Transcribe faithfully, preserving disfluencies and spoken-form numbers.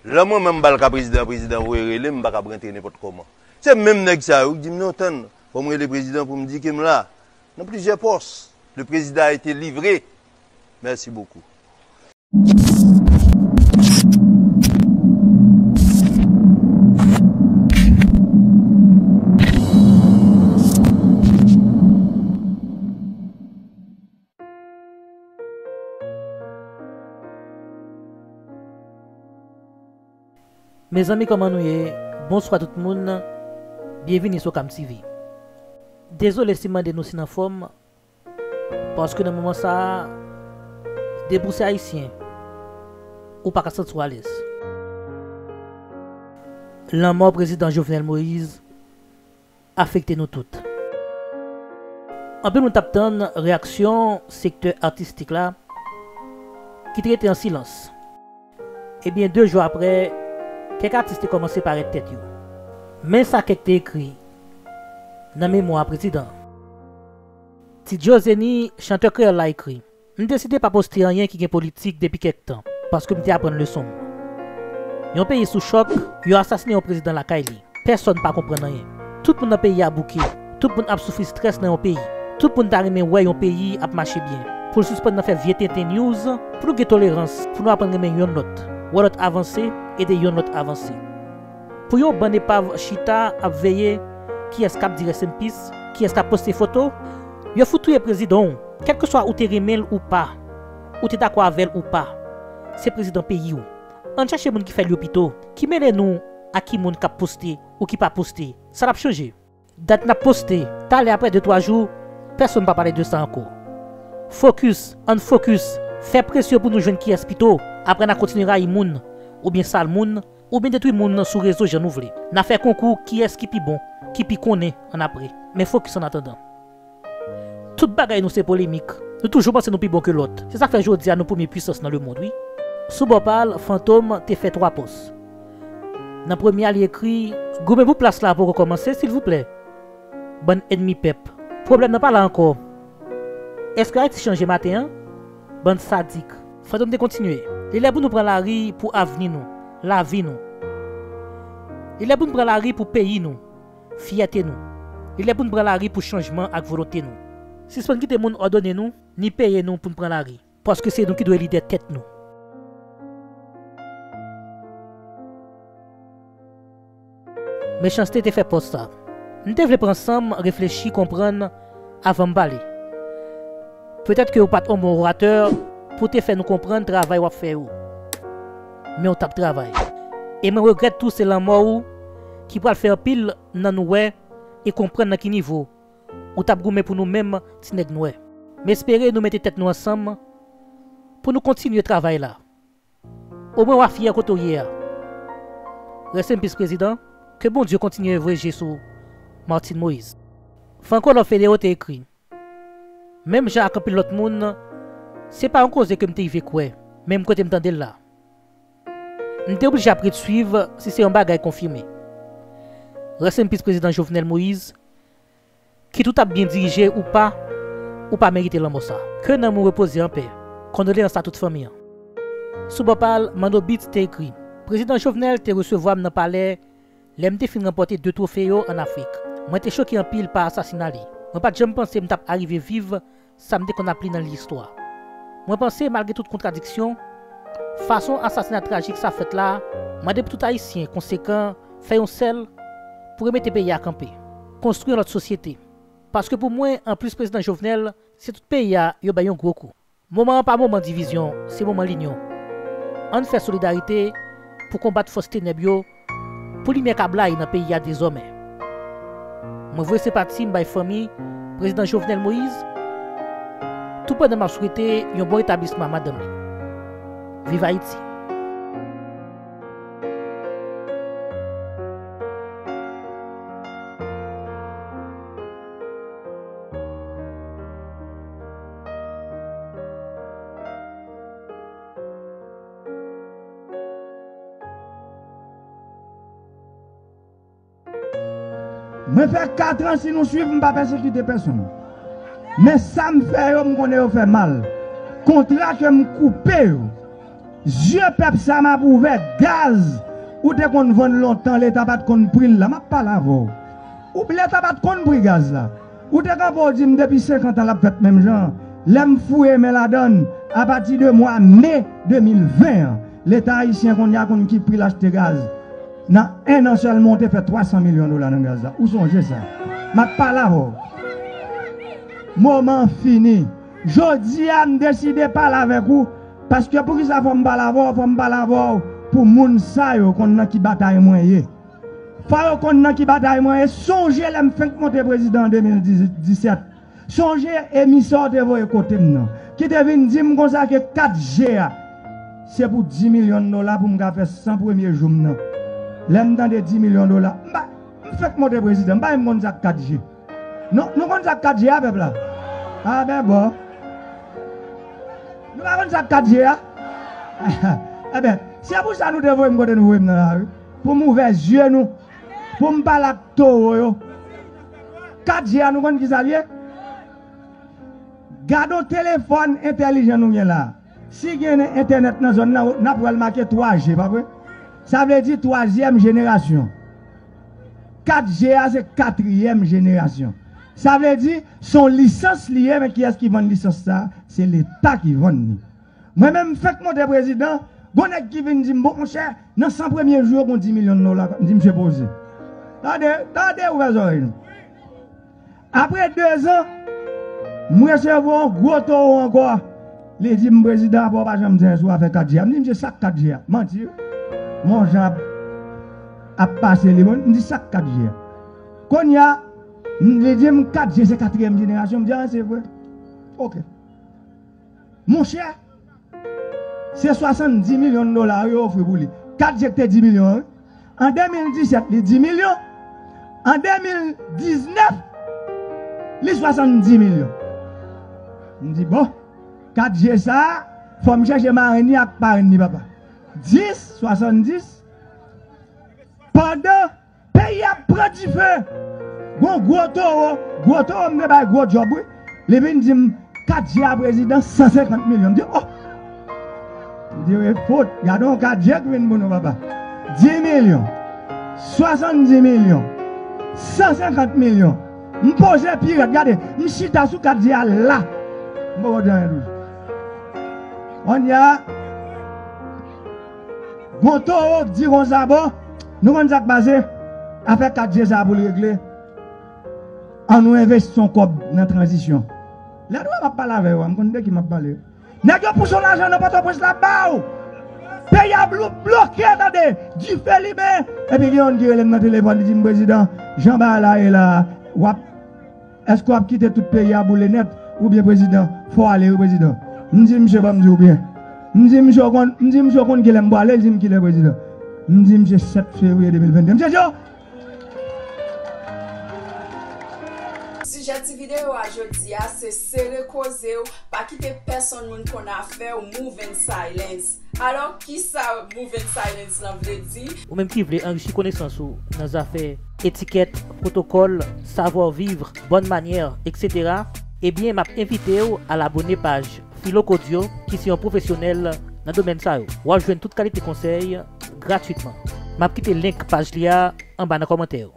Lè mwen menm m ba l ka prezidan, prezidan voye rele m, m pa kab rantre nenpòt kòman. Se menm nèg sa yo ki di m, "Non, tann, fò m rele prezidan pou m di ke m la." Nan plizyè pòs, le président a été livré. Merci beaucoup. Mezanmi, kòman nou ye? Bonswa tout moun. Byenvini sou Cam T V. Dezole si m mande nou si n anfòm, paske nan moman sa a, depi w se ayisyen, ou pa ka santi w alèz. Lanmò prezidan Jovenel Moïse afekte nou tout. Anpil moun t ap tann reyaksyon sektè atistik la, ki te rete an silans. Ebyen, de jou apre, kèk atis te kòmanse parèt tèt yo. Men sa kèk te ekri nan memwa prezidan an. Ti Joe Zeny, chantè kreyòl la, ekri: "M deside pa poste anyen ki gen politik depi kèk tan, paske m te aprann leson m. Yon peyi sou chòk, yo asasinen yon prezidan lakay li. Pèsonn pa konprann anyen. Tout moun nan peyi a bouke. Tout moun ap soufri estrès nan yon peyi. Tout moun ta renmen wè yon peyi ap mache byen. Pou l sispann nan fè vye tenten news, pou nou gen tolerans, pou nou aprann renmen yonn lòt, wè lòt avanse, ede yonn lòt avanse. Pou yon bann epav chita ap veye kiyès k ap di rest in peace, kiyès k ap poste foto, yo fout touye prezidan w. Kèlkeswa ou te renmen l ou pa, ou te dakò avè l ou pa, se prezidan peyi w. Ann chache moun ki fè l yo pito. Ki mele nou a ki moun k ap poste ou ki pa poste? Sa l ap chanje?" Dat n ap poste, talè, apre de twa jou, pèsonn pa pale de sa ankò. Fokis, ann fokis, fè presyon pou nou jwenn kiyès pito. Apre n a kontinye rayi moun, oubyen sal moun, oubyen detwi moun sou rezo jan nou vle. N a fè konkou kiyès ki pi bon, ki pi konnen annapre. Men fokis annatandan. Tout bagay nou se polemik. Nou toujou panse nou pi bon ke lòt. Se sa k fè jodi a nou premye pwisans nan lemonn, wi. Sou bò pa l, Fantom te fè twa pòs. Nan premye a, li ekri: "Goumen pou plas la poko kòmanse, silvouplè. Bann ènmi pèp. Pwoblèm nan pa la ankò. Èske Ayiti chanje maten an? Bann sadik." Fantom te kontinye: "Li lè pou nou pran lari pou avni nou, lavi nou. Li lè pou nou pran lari pou peyi nou, fyète nou. Li lè pou nou pran lari pou chanjman ak volonte nou. Sispann kite moun òdone nou, ni peye nou pou n pran lari. Paske se nou ki dwe lidè tèt nou." Mechanste te fè pòs sa. M te vle pran san m, reflechi, konprann avan m pale. Petèt ke w pa t on bon oratè pou w te fè nou konprann travay w ap fè yo. Men w t ap travay. E mwen regrèt tou se lanmò w ki pral fè anpil nan nou wè e konprann nan ki nivo ou t ap goumen pou nou menm ti nèg nwè. M espere nou mete tèt nou ansanm pou nou kontinye travay la. Omwen w a fyè kote w ye a. Rest in peace, prezidan. Ke Bondye kontinye voye je sou Martine Moïse. Franco Love Federo te ekri: "Menm jan ak anpil lòt moun, se pa yon koze ke m te rive kwè, menm kote m tande l la. M te oblije ap ret swiv si se yon bagay konfime. Rest in peace, prezidan Jovenel Moïse. Kit ou t ap byen dirije ou pa, ou pa merite lanmò sa. Ke nanm ou repoze anpè. Kondoleyans a tout fanmi an." Sou bò pa l, Mano Beats te ekri: "Prezidan Jovenel te resevwa m nan palè lè m te fin ranpòte de twofe yo ann Afrik. Mwen te choke anpil pa asasina li. Mwen pa t janm panse m t ap arive viv sa m te konn ap li nan liv istwa. Mwen panse, malgre tout kontradiksyon, fason asasina trajik sa fèt la, mande pou tout Ayisyen konsekan fè yon sèl pou remete peyi a kanpe, konstwi yon lòt sosyete. Paske pou mwen, anplis prezidan Jovenel, se tout peyi a yo bay yon gwo kou. Moman an pa moman divizyon, se moman linyon. Ann fè solidarite pou konbat fòs tenèb yo, pou limyè ka blayi nan peyi a dezòmè. Mwen voye senpati m bay fanmi prezidan Jovenel Moïse, toupandan m ap swete yon bon retablisman a madanm li. Viv Ayiti!" Mwen fè katran, si nou swiv, m pa pèsekite pèsonn. Men sa m fè yo, m konnen yo fè mal. Kontra ke m koupe yo, Zye pèp sa m ap ouvè. Gaz ou te konn vann lontan, Leta pa t konn pri l la. M ap pale avè w. Ou, Leta pa t konn pri gaz la. Ou te kanpe w di m depi senkant an l ap fèt menm jan. Lè m fouye men ladan l, apati de mwa me de mil ven an, Leta ayisyen kounye a konn ki pri l achte gaz. Nan en an sèlman, w te fè twa san milyon dola nan gaz la. Ou sonje sa? M ap pale avè w. Moman an fini. Jodi a, m deside pale avèk ou, paske poukisa fò m pale avè w? Fò m pale avè w pou moun sa yo konn nan ki batay mwen ye. Fò yo konn nan ki batay mwen ye. Sonje lè m fenk monte prezidan an de mil disèt. Sonje emisè w te voye kote m nan, ki te vin di m konsa ke kat G a, se pou dis milyon dola pou m ka fè san premye jou m nan. Lè m tande dis milyon dola, m pa, m fenk monte prezidan, m pa menm konn sa k kat G. Nou, nou konn sa k kat G a, pèp la? A ben bon. Nou pa konn sa k kat G a? Eben, se pou sa nou te voye m kote nou voye m nan la, wi. Pou m ouvè zye nou. Pou m pale ak towo yo. Kat G a, nou konn ki sa l ye? Gade yon telefòn entèlijan nou gen la. Si gen entènèt nan zòn nan, n ap wè l make twa G, pa vre? Sa vle di twazyèm jenerasyon. Kat G a se katriyèm jenerasyon. Sa vle di, se yon lisans li ye, men kiyès ki vann lisans sa? Se Leta ki vann li. Mwen menm, m fenk monte prezidan, gon nèg ki vin di m, "Bon, monchè, nan san premye jou yo, gon dis milyon dola." M di, "Misye poze." Tande, tande, ouvè zòrèy nou. Apre dezan, m resevwa yon gwo towo ankò. Li di m, "Prezidan, apa w pa janm di anyen sou afè kat G a?" M di, "Misye, sa k kat G a?" Manti, wi. Mon jan ap, ap pase li, bon, m di, "Sa k kat G a?" Kounye a, m, li di m, "Kat G se katriyèm jenerasyon." M di, "A, se vre." Oke. Monchè, se swasanndis milyon dola yo ofri pou li. Kat G te dis milyon, wi. An de mil disèt, li dis milyon. An de mil diznèf, li swasanndis milyon. M di, "Bon, kat G sa a, fò m chèche marenn li ak parenn li, papa." Dis, swasanndis, pandan peyi ap pran dife. Gon gwo towo, gwo towo m te bay gwo djòb, wi. Li vin di m, "Kat G a prezidan, san senkant milyon." M di, "Oh!" M di, "Wi, fout, gade yon kat G ki vin pou nou, papa." Dis milyon, swasanndis milyon, san senkant milyon. M poze pi rèd, gade, m chita sou kat G a la. M poko di anyen toujou. Kounye a, gon towo k di konsa, "Bon, nou konn sa k pase? Afè kat G sa pou l regle. An nou envesti yon kòb nan tranzisyon." Lè nou wè m ap pale avè yo a, m konn de ki m ap pale. Nèg yo pouse yon lajan nan Pòtoprens la ba w. Peyi a blo-, bloke, tande, dife limen. Epi gen youn ki rele m nan telefòn, li di m, "Prezidan, jan bagay la ye la, w ap Èske w ap kite tout peyi a boule nèt? Oubyen prezidan, fò w ale wi prezidan." M di misye, "Ban m di w byen." M di misye, "W konn, m di misye, w konn kilè m pwale?" Li di m, "Kilè prezidan?" M di misye, "Sèt fevriye de mil venn de." Misye di, "Oh!" Sijè ti videyo a jodi a se sere koze w, pa kite pèsonn moun konn afè w, move in silence. Alò, kisa move in silence lan vle di? Ou menm ki vle anrichi konesans ou nan zafè etikèt, pwotokòl, savoir vivre, bonne manière, et cetera, ebyen, m ap envite w al abone paj Philo Caudio, ki se yon pwofesyonèl nan domèn sa yo. W ap jwenn tout kalite konsèy gratwitman. M ap kite link paj li a anba nan kòmantè yo.